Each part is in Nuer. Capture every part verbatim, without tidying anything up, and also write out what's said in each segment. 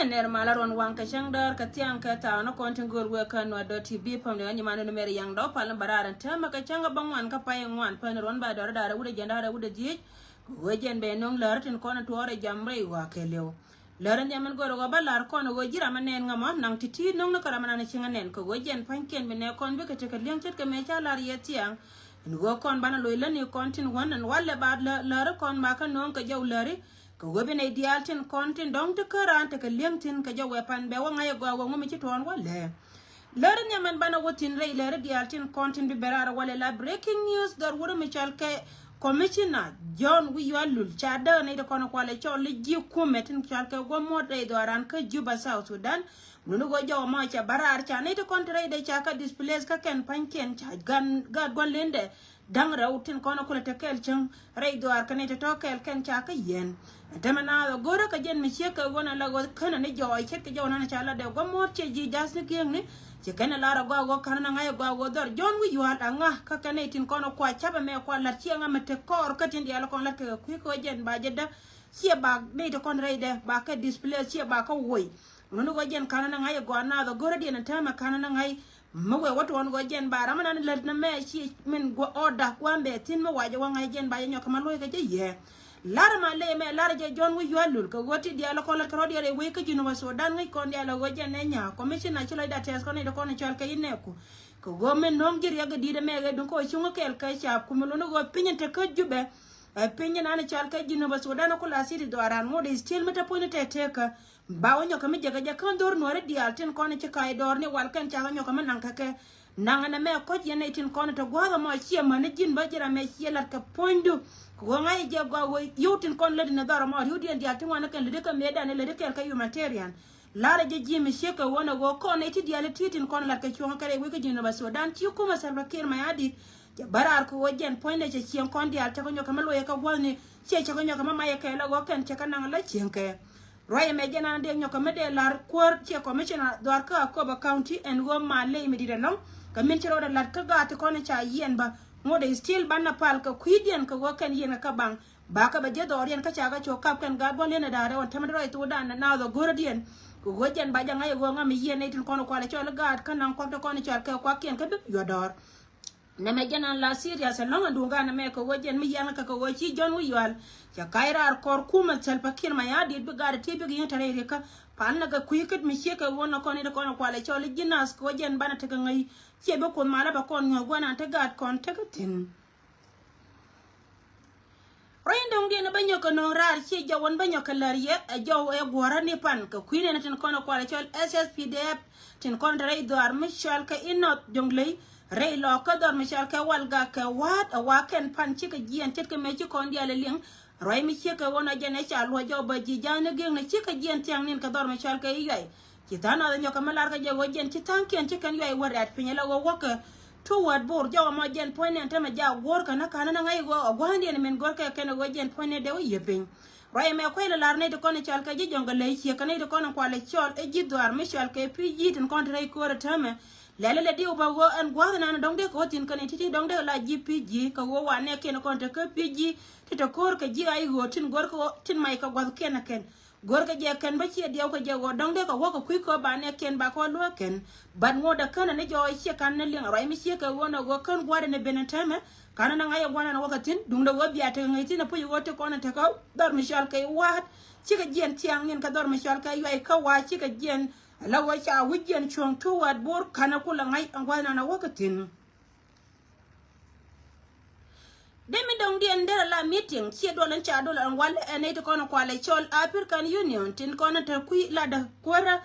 Ner malä ruɔn waŋ kɛ cäŋ däär kɛ thiaŋ kɛ thaw ni kɔn tin göl wek kä Nuer dot T V pam ni ɣän nyiman ni mɛr yaŋ dɔw pal ni bä raar in täämɛ kɛ cäŋ kɛ bä ŋuan kä pay ŋuan pän ruɔn ba dɔr da̱rɛ wut ɛ jiɛn da̱rɛ wut ɛ dhieec. Kɛ ɣöö jɛn bɛ no̱ŋ lär tin kɔn tuɔɔr ɛ jam rɛy ɣɔaa kɛ liw. Lär in dhiam in gör ɣöö bä lar kɔn ɣöö ji̱ ram in nɛn ŋämɔ naŋ ti̱ti̱ no̱ŋ ni kä ram in an cieŋ in nɛn kɛ ɣöö jɛn pa̱ny kiɛn bi nɛ kɔn bikɛ tekɛ li̱eŋ ce̱tkɛ mëë ca lar yɛ thiaŋ. In ɣöö kɔn banɛ loc läni kɔn tin wän in walɛ ba lä- läri kɔn ba kä no̱o̱ŋ kɛ jɔw läri. Kɛ ɣöö bi nɛy diaal tin kɔn tin dɔ̱ŋ ti kä raan tekɛ li̱eŋ tin kɛ jɔw wɛ pan bɛ wä ŋa̱c ɛ gɔaa wä ŋu mi ci tuɔɔn walɛ. Läri nhiam ɛn banɛ wä thi̱n rɛy läri diaal tin kɔn tin bi bɛ raar walɛ la breaking news dhɔr wurä mi cɔal kɛ Commissioner John Wi̱i̱ Yual Lul ca däk nɛy ti kɔn kualɛ cɔl i̱ ji̱ kumɛ tin cɔal kɛ guɔ̱m muɔ̱t rɛy dhɔaaran kä Juba, South Sudan. Luni ɣöö jɔw ɛmɔ ca bä raar ca nɛy ti kɔn ti rɛydɛ ca kä displace kä kɛn pa̱nykiɛn ca gan gaat gua̱n lendɛ. Da̱ŋ rɛw tin kɔn kulɛ te kɛɛl cäŋ rɛy dhuaar kɛn i̱ te tɔ̱ kɛɛl kɛn ca kä yɛn. Ɛn tämɛ naath ɛ go̱rä kɛ jɛn mi ciek kɛ ɣöö na la ɣöö känɛ ni jɔɔc ce̱tkɛ jɔw nan ca la dee gua̱mo̱o̱t ciɛ ji̱ ja̱th ni gi̱eŋni. Ci kɛn ɛ lar ɛ gɔaa ɣöö ka̱n na ŋa̱c ɛ gɔaa ɣöö dhɔr John Wi̱i̱ Yual aŋa kä kɛn i̱ tin kɔn ɛ kua ca̱pɛ mɛ kua la̱t ciɛ ŋa mi te kɔɔr kä tin diaal kɔn la̱t kɛ kɛ kui̱ kɛ ɣöö jɛn ba jɛ dä. Ciɛ ba nɛy ti kɔn rɛydɛ ba kɛ displace ciɛ ba kä woc. Ŋuni ɣöö jɛn ka̱n na ŋa̱c ɛ gɔaa naath ɛ go̱rä diɛn ɛn tämɛ ka̱n na ŋa̱c. Mi wëë wä tuɔɔn ɣöö jɛn ba ram mi nan lät ni mɛ ci min guɔ ɔɔda gua̱a̱m bɛ thi̱n mi wacɛ wä ŋa̱c jɛn ba jɛ nyɔk kɛ ma lo̱ckɛ jɛ yɛ. Lar ma ley mɛ lar jɛ John Wi̱i̱ Yual Lul kɛ ɣöö ti diaal kɔn lät kɛ rɔ̱diɛn rɛy wec kä Junubä Sudan ŋäc kɔn diaal ɛ ɣöö jɛn nɛ nya̱a̱ commissioner ci lɔcdä tɛth kɔn nɛy ti kɔn cɔal kɛ inɛɛku. Kɛ ɣöö min no̱o̱ŋ ji̱ riɛk i̱ di̱t ɛmɛ ɣee duŋ kɛ ɣöö cuŋä kɛɛl kɛ caap kumɛ luni ɣöö piny in te kä Jubɛ. Ɛ piny in an cɔal kɛ Junubä Sudan ku la city dhɔaaran ŋot i̱ still mi te puɔ̱nyni tɛtɛɛkä. Ba wä nyɔkɛ mi jɛ kɛ jɛ kän dho̱r nuɔ̱ɔ̱ri diaal tin kɔn ci ka̱c dɔɔr ni wal kɛn cakɛ nyɔkɛ mi naŋ kɛ kɛ. Naŋ ɛn ɛmɛ kɔc yɛn nɛy tin kɔn te gua̱a̱th ɛmɔ ciɛ mäni ji̱n bä ji̱ ram mɛ ciɛ la̱t kɛ puɔ̱nydu. Kɛ ɣöö ŋa̱c jɛ gɔaa ɣöö yio̱w tin kɔn lätdi ni dhɔr ɛmɔ ri̱wdiɛn diaal tin wanɛ kɛn lätdi kɛ mëëdan ɛ lätdi kɛɛl kɛ humanitarian. La̱rä jɛ ji̱ mi ciek kɛ ɣöö nɛ ɣöö kɔn nɛy ti diaal ti tin kɔn la̱t kɛ cuɔ̱ŋ kɛ rɛy wec kä Junubä Sudan ci kumɛ Salva Kiir Mayardit. Cɛ bä raar kɛ ɣöö jɛn puɔ̱nydɛ cɛ cieŋ kɔn diaal cakɛ nyɔk kɛ mi loyɛ kɛ gua̱thni ciɛ cakɛ nyɔk kɛ mi mayɛ kɛ la ɣöö kɛn cɛ kɛ naŋ la cieŋ kɛ. Ruac ɛmɛ jɛn an dee nyɔk kɛ mi dee la̱r kuäär ciɛ commissioner dhɔaar kä Akobo County ɛn ɣöö ma ley mi di̱t ɛlɔ̱ŋ. Kɛ min ci rɔɔdɛ la̱t kä gaat ti kɔn ca yiɛn bä ŋot ɛ still banɛ pal kɛ kui̱diɛn kɛ ɣöö kɛn yiɛn kɛ kä baŋ. Ba kɛ bɛ ji̱ dhɔɔriɛn kä ca kɛ cok kap kɛn gaat gua̱n liɛn ɛ da̱a̱r ɛ ɣɔn tämɛ rɔy thokdan naath ɛ go̱rädiɛn. Kɛ ɣöö jɛn ba jɛ ŋa̱c ɛ ɣöö ŋa̱m ɛ yiɛn nɛy tin kɔn kualɛ cɔl i̱ gaat kä naŋ kuak ti kɔn i̱ cɔal kɛ kuakiɛn kä bi yuɔ̱t dɔ̱ɔ̱r. Nɛmɛ jɛn an la serious ɛlɔ̱ŋ ɛn duŋ gan ɛmɛ kɛ ɣöö jɛn mi yiɛn kɛ kɛ ɣöö ci John Wi̱i̱ Yual. Cɛ kac raar kɔr kumɛ Salva Kiir Mayardit bi gat ɛ ti bik yi̱n te rɛy rikä. Pan nɛ kɛ kui̱ ket mi ciek kɛ ɣöö nɛ kɔn i̱ ti kɔn kualɛ cɔl i̱ ji̱ nath kɛ ɣöö jɛn banɛ tekɛ ŋäc. Ciɛ bi kuoth malä bɛ kɔn nyuɔ̱th gua̱n an te gat kɔn tekɛ thi̱n. Ruac in dɔ̱ŋdiɛn bä nyɔk kɛ no̱o̱ŋ raar ciɛ jɔw in bä nyɔk kɛ lär yɛ ɛ jɔw ɛ guɔ̱rä ni pan kɛ kui̱n ɛn tin kɔn ɛ kualɛ cɔl S S P D F tin kɔn te rɛy dhɔaar mi cɔal kɛ inɔth Jonglei rɛy lɔɔk kä dhɔr mi cɔal kɛ Walgak kɛ wa̱a̱t ɛ wa kɛn pan cikɛ jiɛn ce̱tkɛ mëë ci kɔn diaal ɛ liŋ. Ruac mi ciek kɛ ɣöö nɔ jɛn ɛ ca luɔc jɔw bä ji̱ ja̱a̱n ni gi̱eŋni cikɛ jiɛn thiaŋ ni̱n kɛ dhɔr mi cɔal kɛ i̱ Yuay. Ci tha̱a̱ŋ nath nyɔk kɛ mi lar kä jɛ ɣöö jɛn ci tha̱a̱ŋkiɛn ci kɛn Yuay wä rɛ̈t piny ala ɣöö wäkɛ. Tuwäät Bor jɔwä mɔ jɛn puɔ̱nynɛ tämɛ jak guɔ̱ɔ̱r kɛn ɛ ka̱n ɛn ɛ ŋäc ɣöö ɛ gua̱a̱ndiɛn min gör kɛ kɛn ɛ ɣöö jɛn puɔ̱nynɛ dee wä yiëë piny. Ruac ɛmɛ kuec lɛ lar nɛy ti kɔn ɛ cɔal kɛ ji̱ Jɔŋgɛ Ley ciek kɛ nɛy ti kɔn ɛ kualɛ cɔl ɛ ji̱ dhuaar mi cɔal kɛ P G tin kɔn te rɛy köörä täämɛ. Lɛl ilɛ diw bä ɣöö ɛn gua̱a̱th ɛnan dɔ̱ŋ dee kɛ wä thi̱n kɛ nɛy ti ti dɔ̱ŋ dee la ji̱ P G kɛ ɣöö wa nɛɛkiɛn kɔn te kä P G ti te köör kɛ ji̱ ay ɣöö tin gör kɛ ɣöö tin mac kɛ gua̱thkiɛn ɛ kɛn. Gör kɛ jɛ kɛn bä ciɛ diɛw kɛ jɛ ɣöö dɔ̱ŋ dee kɛ wä kɛ kui̱ kɛ ɣöö ba nɛɛkiɛn ba kɛ wä luäk kɛn. Bat ŋot ɛ känɛ ni jɔɔc ciɛ ka̱n ni liŋ ruac mi ciek kɛ ɣöö nɛ ɣöö kän gua̱a̱r ɛn ɛ ben ɛ täämɛ. Ka̱n ɛn ɛ ŋa̱c ɛ gua̱a̱r ɛn ɛ wä kɛ thi̱n duundɛ ɣöö bia tekɛ ŋäc thi̱n ɛ puc ɣöö ti kɔn ɛ tekɛ dhɔr mi cɔal kɛ i̱ wa̱a̱t. Cikɛ jiɛn thiaŋ niɛn kɛ dhɔr mi cɔal kɛ i̱ Yuay kä wa̱a̱ cikɛ jiɛn. Ala ɣöö ca wi̱c jiɛn cuɔ̱ŋ Tuwäät Bor ka̱n ɛ kulɛ ŋa̱c ɛ gua̱a̱r ɛn ɛ wä kɛ thi̱n. Dee mi dɔ̱ŋdiɛn derɛ la meeting ciɛ duɔl in ca duɔl in wal ɛn nɛy ti kɔn kualɛ cɔl African Union tin kɔn te kui̱ latdä kuäärä.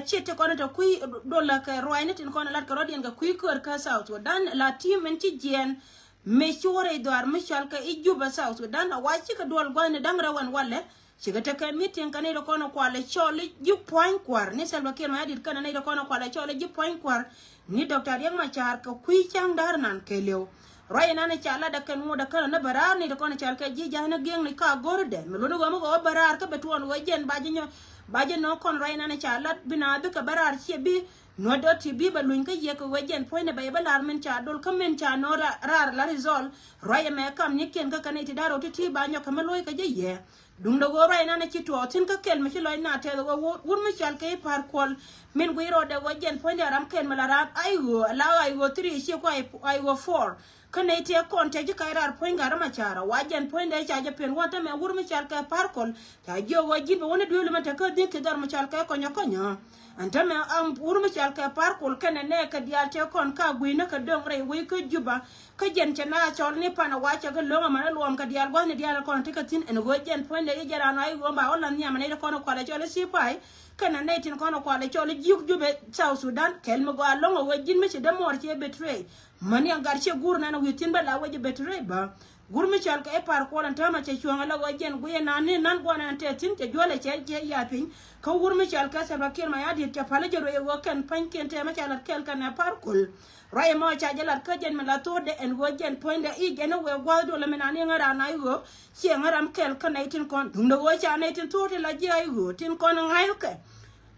Ciɛ ti kɔn te kui̱ duɔl kɛ ruacni tin kɔn lat kɛ rɔ̱diɛn kɛ kui̱ köör kä South Sudan la team in ci jiɛɛn. Mëë ci wä rɛy dhɔaar mi cɔal kɛ i̱ Juba South Sudan a wa cikɛ duɔl gua̱thni da̱ŋ rɛw ɛn walɛ. Cikɛ tekɛ meeting kɛ nɛy ti kɔn kualɛ cɔl i̱ ji̱ pua̱ny kua̱r ni Salva Kiir Mayardit kɛnɛ nɛy ti kɔn kualɛ cɔl i̱ ji̱ pua̱ny kua̱r. Ni Doctor Riek Machar kɛ kui̱ ca̱ŋ da̱r nan kɛɛliw. Ruac inan ca lat ɛ kɛn ŋot ɛ känɛ ni bɛ raar ni ti kɔn cɔal kɛ ji̱ ja̱a̱n ni gi̱eŋni ka go̱r dɛ mi luni ɣöö mi ɣöö bɛ raar kä bɛ tuɔɔn ɣöö jɛn ba ji̱ nyɔ ba ji̱ nɔ kɔn ruac inan ca lat bi na bikɛ bɛ raar ciɛ bi. Nuɔt dot ti bi bɛ luny kä yɛ kɛ ɣöö jɛn puɔ̱nydɛ bɛ yɛ bä la̱r min ca dol kä min ca nɔ raar la result. Ruac ɛmɛ kam ni kiɛn kä kɛn i̱ ti da̱r rot ti ti ba nyɔk kɛ mi lo̱c kɛ jɛ yɛ. Duŋ dee ɣöö ruac nan a ci tuɔɔk thi̱n kä kɛl mi ci lɔc na tɛth ɣöö wur mi cɔal kɛ i̱ Par Kuɔl. Min guiy rɔɔdɛ ɣöö jɛn puɔ̱nydɛ ram kɛl mi la ram ay ɣöö ala ay ɣöö three ci ku ay ɣöö four. Kä nɛy tëë kɔn tëë ji̱ kac raar puɔ̱ny gat rɛm a ca̱rä wa jɛn puɔ̱nydɛ ca jɛ pen wä tämɛ wur mi cɔal kɛ Par Kuɔl. Ca jiök ɣöö ji̱n bɛ wä ni duëël mɛn te kä dhi̱k ki dhɔr mi cɔal kɛ Kɔnyä Kɔnyä. Ɛn tämɛ am wur mi cɔal kɛ Par Kuɔl kɛnɛ nɛɛkɛ diaal tëë kɔn ka gui̱nä kɛ döŋ rɛy wec kä Juba. Kä jɛn cɛ na cɔl ni pan a wa cɛ kɛ lo̱ŋ amäni luɔm kɛ diaal gua̱thni diaal kɔn tekɛ thi̱n ɛn ɣöö jɛn puɔ̱nydɛ i̱ jɛ raan a i̱ ɣöö ba wä la̱th nhiam a nɛy ti kɔn kualɛ cɔl i̱ Sipai. Kɛnɛ nɛy tin kɔn kualɛ cɔl i̱ jiuk Jubɛ South Sudan kɛl mi gɔaa lo̱ŋ a ɣöö ji̱n mi ci dämuɔɔr ci i̱ betray. Mäni aŋ gat ciɛ guur nan wi̱i̱ thi̱n bä la wec i̱ betray bä. Wur mi cɔal kɛ i̱ Par Kuɔl ɛn täämɛ cɛ cuɔ̱ŋ ala ɣöö jɛn guiyɛ nan ni nan gua̱n ɛn tɛth thi̱n cɛ juɔlɛ cɛ cɛ ya piny. Kä wur mi cɔal kɛ Salva Kiir Mayardit cɛ päl jɛ ruëë ɣöö kɛn pa̱nykiɛn tɛmɛ ca lat kɛɛl kɛnɛ Par Kuɔl. Ruac ɛmɔ ca jɛ lat kä jɛn mi la thokdɛ ɛn ɣöö jɛn puɔ̱nydɛ i̱ jɛn i̱ wëë gua̱a̱th duɔl ɛmɛ nan i̱ ŋäran a i̱ ɣöö ciɛ ŋäram kɛl kä nɛy tin kɔn duundɛ ɣöö ca nɛy tin thok ti la ji̱ a i̱ ɣöö tin kɔn ŋa̱ckɛ.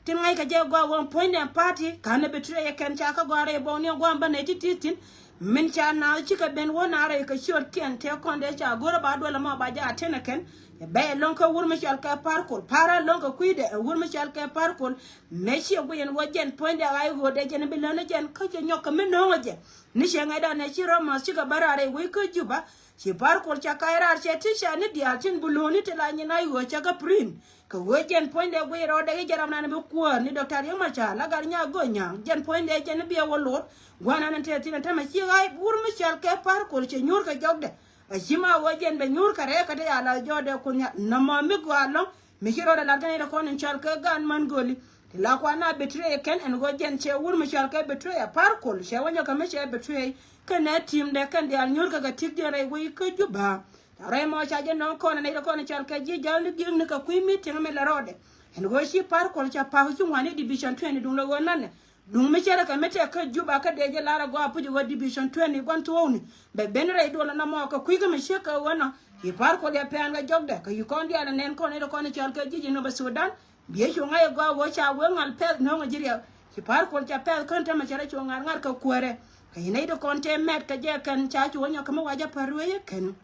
Tin ŋa̱ckɛ jɛ gɔaa ɣöö puɔ̱nydɛ party ka̱n ɛ betray ɛ kɛn ca kä gɔaa rɛy buɔk ni ɛ gua̱a̱m bä nɛy ti ti thi̱n. Min ca naath cikɛ ben wä na rɛy kɛ ciötkiɛn tëë kɔn dee ca go̱rä ba duɔl ɛmɔ ba jɛ a ten ɛ kɛn. Ɛ bɛy ɛlɔ̱ŋ kä wur mi cɔal kɛ Par Kuɔl, Par ɛlɔ̱ŋ kɛ kui̱dɛ ɛ wur mi cɔal kɛ Par Kuɔl. Mëë ciɛ guic ɛn wä jɛn puɔ̱nydɛ ɣa̱c ɣöö dee jɛn bi län ɛ jɛn kä cɛ nyɔk kɛ mi no̱o̱ŋ ɛ jɛ. Ni cɛ ŋäcdan ɛ ci rɔmɔth cikɛ bä raar rɛy wec kä Juba. Ci Par Kuɔl ca kac raar cɛ ti ca ni diaal tin bi lo̱o̱ni ti la nyin a i̱ ɣöö cɛ kɛ print. Kɛ ɣöö jɛn puɔ̱nydɛ guic rɔɔdɛ i̱ jɛ ram nan bi kuäär ni Doctor Riek Machar la gat nya go̱o̱ny nyaŋ jɛn puɔ̱nydɛ jɛn i̱ biɛ wä lo̱r. Gua̱n nan in tɛth thi̱n ɛn tämɛ ci ɣa̱c wur mi cɔal kɛ Par Kuɔl cɛ nyuur kɛ jɔkdɛ. A ci ma ɣöö jɛn bɛ nyuur kɛ rɛɛk kɛ ti ya la jɔɔdɛ kun nya nɔmɔ mi gɔaa lɔ̱ŋ. Mi ci rɔɔdɛ lat kɛn i̱ rɛ kɔn in cɔal kɛ gan män gööli. Ti la kuan na betray kɛn ɛn ɣöö jɛn cɛ wur mi cɔal kɛ betray a Par Kuɔl cɛ wä nyɔk kɛ mi cɛ betray. Kɛn ɛ team dɛ kɛn diaal nyuur kɛ kɛ ti̱k jɛn rɛy wec kä Juba. Ca rɛy mɔ ca jɛ nɔŋ kɔn ɛ nɛy dɛ kɔn cɔal kɛ ji̱ ja̱l ni gi̱i̱k ni kɛ kui̱ meeting mi la rɔɔdɛ. Ɛn ɣöö ci Par Kuɔl ca pa̱a̱k ci ŋuani division twenty duŋ lɛ ɣöö nanɛ. Duŋ mi cärɛ kɛ mi tɛk kä Juba kä dee jɛ lar ɛ gɔaa puc ɣöö division twenty gua̱n thuɔ̱ɔ̱kni. Bɛ ben rɛy duɔl ɛn ɛmɔ kɛ kui̱ kä mi ciek kɛ ɣöö nɔ. Ci Par Kuɔl yɛ pɛn kɛ jɔkdɛ kɛ yi kɔn diaal ɛ nɛn kɔn nɛy dɛ kɔn cɔal kɛ ji̱ ji̱ Nuba Sudan. Biɛ cu ŋa̱c ɛ gɔaa ɣöö ca wee ŋal pɛth no̱o̱ŋ ɛ ji̱ riɛk. Ci Par Kuɔl ca pɛth kän tämɛ cɛ rɛ cu ŋa̱r ŋa̱r kɛ kuäärɛ. Kɛ yi nɛy dɛ kɔn tëë mɛt kɛ jɛ kɛn ca cu wä nyɔk kɛ mi wa jɛ Par Kuɔl yɛ kɛn.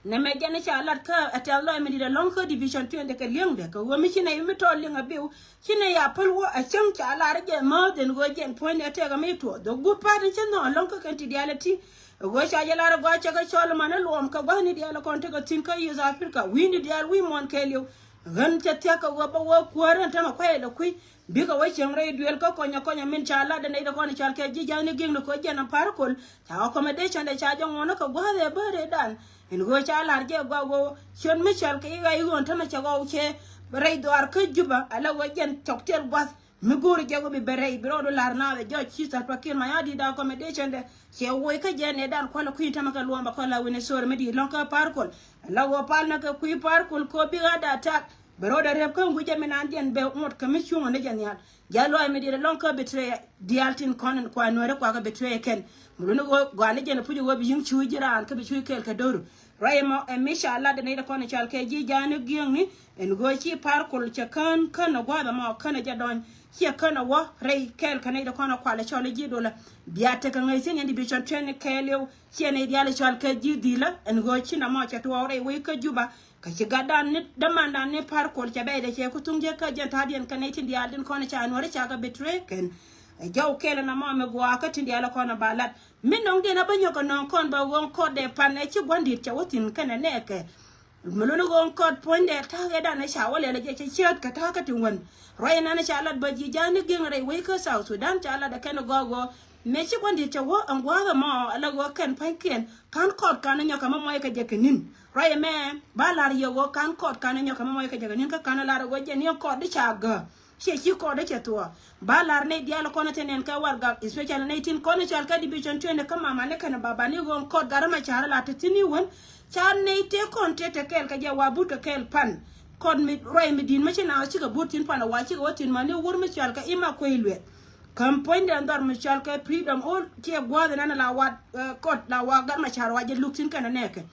Nɛmɛ jɛn ca lat kä ɛ tɛth lɔc mi di̱t ɛlɔ̱ŋ kä division twenty kɛ li̱eŋdɛ kɛ ɣöö mi ci nɛy mi tɔɔl liŋ a biw. Ci nɛy a päl wä a cäŋ ca lar jɛ määth ɛn ɣöö jɛn puɔ̱nydɛ tɛk ɛ mi tuɔɔk dhok gup pa̱a̱t in ci nhɔk ɛlɔ̱ŋ kä kɛn ti diaal ɛ ti. Ɛ ɣöö ca jɛ lar ɛ gɔaa cɛ kɛ cɔl man ɛ luɔm kɛ gua̱thni diaal ɛ kɔn tekɛ thi̱n kä East Africa wi̱i̱ni diaal wi̱i̱ muɔ̱ɔ̱n kɛɛliw. Ɣän cɛ thia̱k kɛ ɣöö bä wä kuäär ɛn tämɛ kuay lɛ kui̱. Bikɛ wä cieŋ rɛy duel kä Kɔnyä Kɔnyä min ca lat dɛ nɛy dɛ kɔn cɔal kɛ ji̱ ja̱a̱ni gi̱i̱ŋni kɛ jɛn a Par Kuɔl. Ca accommodation dɛ ca jɛ ŋuɔ̱n kä gua̱a̱th ɛ bä rɛydan. Ɛn ɣöö ca lar jɛ gɔaa ɣöö ciöt mi cɔal kɛ i̱ ɣa̱c i̱ ɣöö ɛn tämɛ cɛ ɣɔw cɛ rɛy dhuaar kä Juba ala ɣöö jɛn cɔk tiɛl gua̱th. Mi go̱o̱ri jɛ ɣöö bi bɛ rɛy bi rɔɔdu lar naath ɛ jɔc ci Salva Kiir Mayardit accommodation dɛ. Cɛ woc kä jɛ nɛɛdan kualɛ kui̱ tämɛ kɛ luɔm bɛ kɔn la wi̱ni sori mi di̱i̱t lɔ̱ŋ kä Par Kuɔl. Ala ɣöö pal nɛ kɛ kui̱ Par Kuɔl kɛ ɣöö bik ɣa̱da tak. Bɛ rɔɔdɛ rep kä ŋui̱cɛ mi naan diɛn bɛ ŋot kɛ mi cuŋä ni jɛ nhial. Jɛ lɔaac mi di̱i̱t ɛlɔ̱ŋ kä betray diaal tin kɔn in kua nuɛɛri kua kɛ betray kɛn. Mi luni ɣöö gɔaa ni jɛn ɛ puc ɣöö bi yi̱ŋ cuuc ji̱ raan kä bi cuuc kɛɛl kɛ do̱ru. Ruac ɛmɔ ɛ mi ca lat ɛ nɛy dɛ kɔn in cɔal kɛ ji̱ ja̱a̱ni gi̱eŋni ɛn ɣöö ci Par Kuɔl cɛ kään kän ɛ gua̱a̱th ɛmɔ kän ɛ jɛ dɔny. Ciɛ kän ɛ wä rɛy kɛɛl kɛ nɛy dɛ kɔn ɛ kual ɛ cɔl i̱ ji̱ dolä. Bia tekɛ ŋäc thi̱n yɛn division twenty kɛɛliw. Ciɛ nɛy diaal ɛ cɔal kɛ ji̱ dhilä ɛn ɣöö ci nɔmɔ cɛ tuɔɔk rɛy wec kä Juba. Kä ci gatdan ni dämandan ni Par Kuɔl cɛ bɛy dɛ cɛ ku thuŋ jek kä jɛn ta̱a̱diɛn kɛn nɛy tin diaal tin kɔn ca nuɔ̱ri ca kɛ betray kɛn. Ɛ jɔw kɛl ɛn ɛmɔ mi gua̱a̱ kä tin diaal ɛ kɔn ɛ ba lat mi nɔŋdiɛn ɛ bä nyɔk ɛ nɔŋ kɔn bɛ ɣööŋ kɔt dee pan ɛ ci gua̱ndit cɛ wä thi̱n kɛn ɛ nɛɛkɛ. Mi luni ɣööŋ kɔt puɔ̱nydɛ ta̱a̱kɛ dan ɛ ca wä lɛl ɛ jɛ cɛ ciöt kɛ ta̱a̱ kä tin wän. Ruac ɛnan ɛ ca lat bä ji̱ ja̱a̱ni gi̱eŋ rɛy wec kä South Sudan ca lat ɛ kɛn ɛ gɔaa ɣöö mëë ci gua̱ndit cɛ wä ɛn gua̱a̱th ɛmɔ ɛ la ɣöö kɛn pa̱nykiɛn. Ka̱n kɔt ka̱n ɛ nyɔk kɛ mɛ muɔc kɛ jɛ kɛ ni̱n. Ruac ɛmɛ ba la̱r yɛ ɣöö ka̱n kɔt ka̱n ɛ nyɔk kɛ mɛ muɔc kɛ jɛ kɛ ni̱n kä ka̱n ɛ la̱r ɛ ɣöö jɛ ni ɛ kɔt di ca gäk. Ciɛ ci kɔt di cɛ thuɔɔk. Ba la̱r nɛy diaal kɔn ɛ te nɛn kɛ warɛgak, especially nɛy tin kɔn ɛ cɔal kɛ division twenty kä mama ni kɛn ɛ baba ni ɣöö kɔt gat rɛ ma ca̱r ɛ la te thi̱n i̱ wän. Ca nɛy tëë kɔn tëë te kɛɛl kɛ jɛ wa but kɛ kɛɛl pan. Kɔt mi ruac mi di̱i̱t mi ci naath cikɛ but thi̱n pan ɛ wa cikɛ wä thi̱n ma ni wur mi cɔal kɛ i̱ ma kuec luɛth. Käm puɔ̱nydɛ dhɔr mi cɔal kɛ Freedom Hall ciɛ gua̱a̱th ɛn ɛn la wa, eh, kɔt la wa gat ma ca̱r wa jɛ luk thi̱n kɛn ɛ nɛɛkɛ.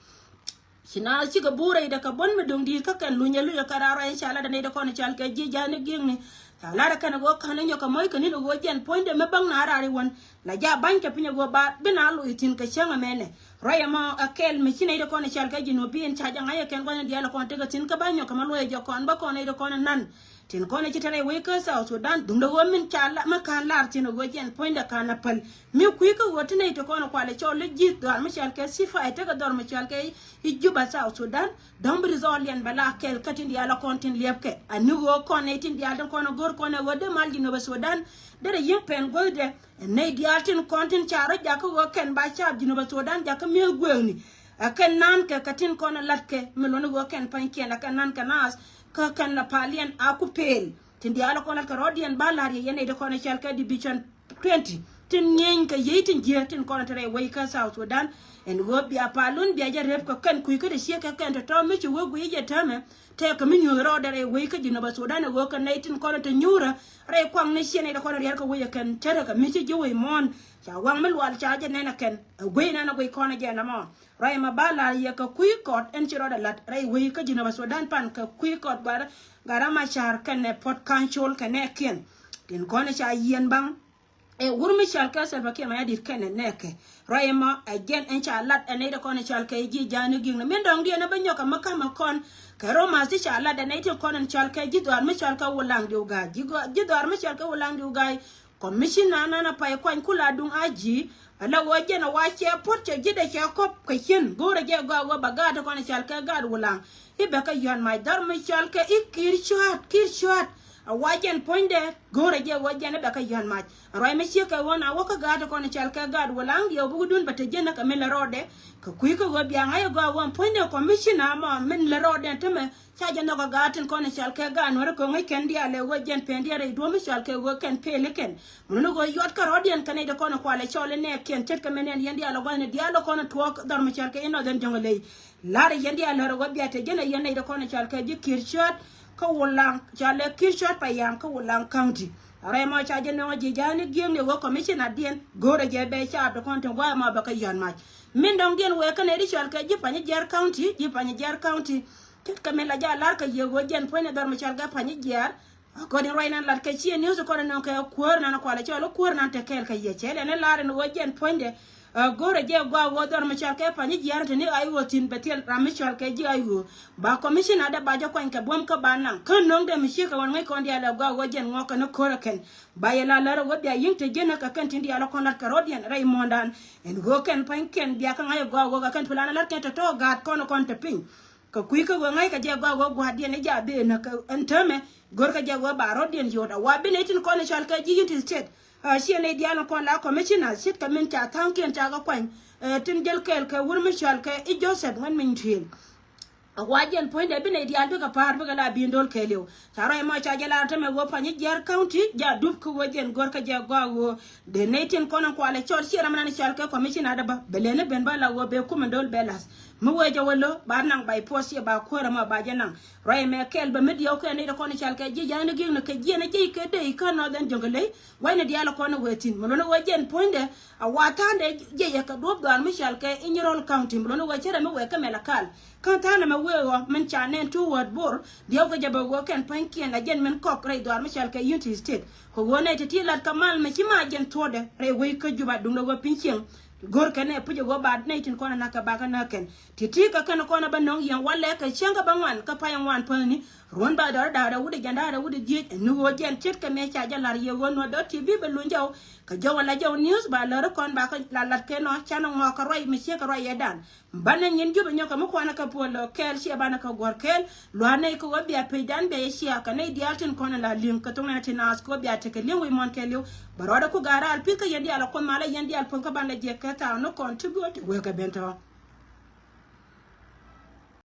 Ci naath cikɛ buur rɛydɛ kɛ buɔ̱n mi do̱ŋ di̱i̱t kä kɛn lunyɛ lunyɛ kɛ raar ruac in ca lat ɛ nɛy dɛ kɔn cɔal kɛ ji̱ ja̱a̱ni gi̱eŋni. Ca lar ɛ kɛn ɛ ɣöö ka̱n ɛ nyɔk kɛ moc kɛ ni̱n ɛ ɣöö jɛn puɔ̱nydɛ mi bäŋ na raar i̱ wän la ja ba̱ny kɛ piny ɛ ɣöö ba bi na loc thi̱n kɛ cäŋ ɛmɛnɛ. Ruac ɛmɔ ɛ kɛl mi ci nɛy ti kɔn ɛ cal kɛ Jinubin ca jɛ ŋa̱c ɛ kɛn gua̱thni diaal ɛ kɔn tekɛ thi̱n kä ba nyɔk kɛ ma luɔc ɛ jɛ kɔn bä kɔn nɛy ti kɔn ɛ nan. Tin kɔn ɛ ci te rɛy wec kä South Sudan duundɛ ɣöö min ca la mi ka̱n lar thi̱n ɛ ɣöö jɛn puɔ̱nydɛ ka̱n ɛ päl mi kui̱ kä ɣöö ti nɛy ti kɔn ɛ kualɛ cɔl i̱ ji̱th dhɔaar mi cal kɛ ceasefire tekɛ dhɔr mi cal kɛ i̱ Juba South Sudan. Dɔ̱ŋ bi result liɛn bɛ la kɛl kä tin diaal ɛ kɔn tin liɛpkɛ. Ani ɣöö kɔn nɛy tin diaal tin kɔn ɛ go̱r kɔn ɛ ɣöö dee mal Jinubä Sudan derɛ yi̱ŋ pɛn guäthdɛ. Ɛ nɛy diaal tin kɔn tin ca rɔ jakä ɣöö kɛn ba caap Jinubä Sudan jakä mi̱eth gueekni. Ɛ kɛn naan kɛ kɛ tin kɔn ɛ latkɛ mi luɔ̱n ɣöö kɛn pa̱nykiɛn ɛ kɛn naan kɛ naath kä kɛn la paliɛn a ku pel. Tin diaal ɛ kɔn latkɛ rɔɔdiɛn ba la̱r yɛ yɛn nɛy ti kɔn ɛ cɛl kɛ division twenty tin nyieny kɛ yiey tin jiääk tin kɔn te rɛy wec kä South Sudan. Ɛn ɣöö bia palun bia jɛ rep kɛ kɛn kui̱ kä te ciek kɛ kɛn tɔ̱tɔ̱ mi ci wee guiy jɛ täämɛ. Tëëkɛ mi nyuuth rɔɔdɛ rɛy wec kä Jinubä Sudan ɛ ɣöö kɛ nɛy tin kɔn te nyuurä rɛy kuaŋ ni ciɛ nɛy te kɔn riɛr kɛ wec ɛ kɛn cärä kɛ mi ci ji̱ wec muɔ̱ɔ̱n. Ca waŋ mi lual ca jɛ nɛn ɛ kɛn ɛ guiy nɛn ɛ guiy kɔn ɛ jɛ nɔmɔ. Rɛy mɛ ba la̱r yɛ kɛ kui̱ kɔt ɛn ci rɔɔdɛ la̱t rɛy wec kä Jinubä Sudan pan kɛ kui̱ kɔt guar Gat Macar kɛnɛ Port Council kɛ nɛɛkiɛn. Tin kɔn ca yiɛn baŋ ɛ wur mi cɔal kɛ Salva Kiir Mayardit kɛnɛ nɛɛkɛ. Ruac ɛmɔ ɛ jɛn ɛn ca lat ɛ nɛy ti kɔn ɛ cɔal kɛ ji̱ ja̱a̱ni gi̱i̱kni min dɔ̱ŋdiɛn ɛ bä nyɔk ɛ mi ka̱mä kɔn. Kɛ romath ti ca lat ɛ nɛy ti kɔn ɛn cɔal kɛ ji̱ dhɔaar mi cɔal kɛ Wulaŋ Diw Ga̱a̱c. Ji̱ gɔaa, ji̱ dhɔaar mi cɔal kɛ Wulaŋ Diw Ga̱a̱c. Commissioner nan a pay kuany kula duŋ a ji̱. Ala ɣöö jɛn a wa cɛ puɔ̱t cɛ ji̱dɛ cɛ kɔp kɛ cien go̱o̱rɛ jɛ gɔaa ɣöö ba gaat ti kɔn ɛ cɔal kɛ gaat Wulaŋ. I̱ bɛ kɛ yɔ̱a̱n mac dhɔr mi cɔal kɛ i̱ Kiir Cua̱t, Kiir Cua̱t. A wa jɛn puɔ̱nydɛ go̱o̱rɛ jɛ ɣöö jɛn i̱ bɛ kɛ yɔ̱a̱n mac. Ruac mi ciek kɛ ɣöö na wä kä gaat ti kɔn ɛ cɔal kɛ gaat Wulaŋ diɛw bukdun bɛ te jɛn ɛ kɛ min lɛ rɔɔdɛ. Kɛ kui̱ kä ɣöö bia ŋa̱c ɛ gɔaa ɣöö puɔ̱nydɛ commissioner mɔ min lɛ rɔɔdɛ tämɛ. Ca jɛ nhɔk a gaat tin kɔn ɛ cɔal kɛ gaat Nuäri kɛ ŋäc kɛn diaal ɛ ɣöö jɛn pɛn diaal rɛy duɔ̱ɔ̱p mi cɔal kɛ ɣöö kɛn pel i̱ kɛn. Mun ni ɣöö yuɔt kärɔɔdiɛn kɛn nɛy ti kɔn ɛ kualɛ cɔl inɛ kiɛn ce̱tkɛ min ɛn yɛn diaal ɛ gua̱thni diaal ɛ kɔn ɛ tuɔɔk dhɔr mi cɔal kɛ i̱ Northern Jonglei. La̱rä yɛn diaal lär ɛ ɣöö bia te jɛn ɛ yɛn nɛy ti kɔn ɛ cɔal kɛ ji̱ Kiir Cua̱t kä Wulaŋ, cɔal ɛ Kiir Cua̱t Payam kä Wulaŋ County. Rɛy mɔ ca jɛ nöŋ ɛ ji̱ ja̱a̱ni gi̱eŋni ɣöö commissioner diɛn go̱o̱rɛ jɛ bɛ caap ti kɔn ti gua̱a̱th mɔ bɛ kɛ yɔ̱a̱n mac. Min dɔ̱ŋdiɛn wëë kä nɛy ti cɔal kɛ ji̱ Panyijiar County, ji̱ Panyijiar County. Ce̱tkɛ min la jɛ a la̱r kɛ yɛ ɣöö jɛn puɔ̱nydɛ dhɔr mi cɔal kɛ Panyijiar. According ruac nan lat kɛ ciɛ news kɔn nɔŋ kɛ kuäär nan kualɛ cɔl i̱ kuäär nan te kɛɛl kɛ yɛ cɛ lɛn i̱ lar in ɣöö jɛn puɔ̱nydɛ. Ɛ, go̱o̱rɛ jɛ gɔaa ɣöö dhɔr mi cɔal kɛ Panyijiar te ni I O thi̱n bɛ thil ram mi cɔal kɛ ji̱ I O. Ba commissioner dɛ ba jɛ kuany kɛ buɔ̱m kä ba naŋ kä nöŋdɛ mi ciek kɛ ɣɔn ŋäc kɔn diaal ɛ gɔaa ɣöö jɛn ŋuɔk kɛn i̱ ko̱rä kɛn. Ba yɛ la lär ɣöö bia yi̱ŋ te ji̱n kä kɛn tin diaal kɔn lat kɛ rɔ̱diɛn rɛy muɔ̱ɔ̱ndan. Ɛn ɣöö kɛn pa̱nykiɛn bia kä ŋa̱c ɛ gɔaa ɣöö kɛ kɛn plan lat kɛn tɔ̱tɔ̱ gaat kɔn kɔn te piny. Kɛ kui̱ kä ɣöö ŋa̱ckɛ jɛ gɔaa ɣöö gua̱a̱thdiɛn i̱ jaathdɛ näk kɛ ɛn täämɛ. Görkɛ jɛ ɣöö ba rɔ̱diɛn yot a wa bi nɛy tin kɔn i̱ cɔal kɛ ji̱ Unity State. Ɛ, ciɛ nɛy diaal in kɔn la commissioner ce̱tkɛ min ca tha̱a̱ŋkiɛn ca kɛ kuany. Ɛ, tin jäl kɛɛl kɛ wur mi cɔal kɛ i̱ Joseph Ŋuɛn Miny Tuëël. A wa jɛn puɔ̱nydɛ bi nɛy diaal bikɛ pa̱a̱r bikɛ la bi̱i̱n do̱l kɛɛliw. Ca ruac mɔ ca jɛ lar tämɛ ɣöö Panyijiar County ja dup kä ɣöö jɛn görkɛ jɛ gɔaa ɣöö dee nɛy tin kɔn in kualɛ cɔl ciɛ ram nan cɔal kɛ commissioner dɛ bä bɛ leni ben bä la ɣöö bɛ kum in do̱l bɛ la̱th. Mi wee jɛ wä lo̱ ba naŋ by force ciɛ ba kuäärä mɔ ba jɛ naŋ. Ruac mɛ kɛɛl bɛ mi diɛw kɛ nɛy ti kɔn in cɔal kɛ ji̱ ja̱a̱ni gi̱i̱kni kɛ jiɛn a jiɛc kɛ dey kä Northern Jonglei. Wacni diaal kɔn in wee thi̱n mi luɔ̱n in wee jɛn puɔ̱nydɛ. A wa tha̱a̱ndɛ jiɛc yɛ kɛ duɔ̱ɔ̱p dhɔaar mi cɔal kɛ Inyirol County mi luɔ̱n in wee cärɛ mi wee kä Mɛlakal. Kä tha̱a̱n ɛmɛ wee ɣɔ̱ min ca nɛn tuuwäät Bor diɛw kɛ jɛ bɛ ɣöö kɛn pa̱nykiɛn a jɛn min kɔk rɛy dhɔaar mi cɔal kɛ Unity State. Kɛ ɣöö nɛy ti ti lat kä mal mi ci ma jɛn thuɔ̱ɔ̱dɛ rɛy wec kä Juba duundɛ ɣöö piny cieŋ. Go̱r kɛn ɛ puc ɛ ɣöö ba nɛy tin kɔn ɛ na̱k kɛ bakɛ näk kɛn. Ti ti kɛ kɛn kɔn ɛ bä nɔŋ yɛn walɛ kɛ cieŋ kɛ bä ŋuan kä pay ŋuan päni. Ruɔ̱n ba dɔr da̱a̱r ɛ wut ɛ jɛn da̱a̱r ɛ wut ɛ dhieec ɛ ni ɣöö jɛn ce̱tkɛ mëë ca jɛ la̱r yɛ ɣöö nuɔ̱t dɔ̱r ti bi bɛ luny jɔw. Kɛ jɔw ɛ la jɔw news ba lär kɔn bakɛ la lat kɛn ɔ canɛ ŋɔɔk kɛ ruac mi ciek kɛ ruac yɛ dan. Banɛ nyin Jubɛ nyɔkɛ mi kuanɛ kɛ puɔl lɔ kɛɛl ciɛ banɛ kɛ guɔ̱r kɛɛl. Lua̱r nɛy kɛ wä bia pecdan bia yɛ cia kɛ nɛy diaal tin kɔn in la li̱ŋ kɛ thoŋ nɛn tin naath kɛ wä bia tekɛ li̱ŋ wi̱i̱ muɔ̱n kɛɛliw. Bɛ rɔɔdɛ ku ga̱a̱r raal pi̱th kä yɛn diaal a Kuoth malä yɛn diaal puɔ̱th kä banɛ jiɛk kɛ thaak ni kɔn ti guɔ̱ɔ̱r ti wee kɛ ben tɔ̱.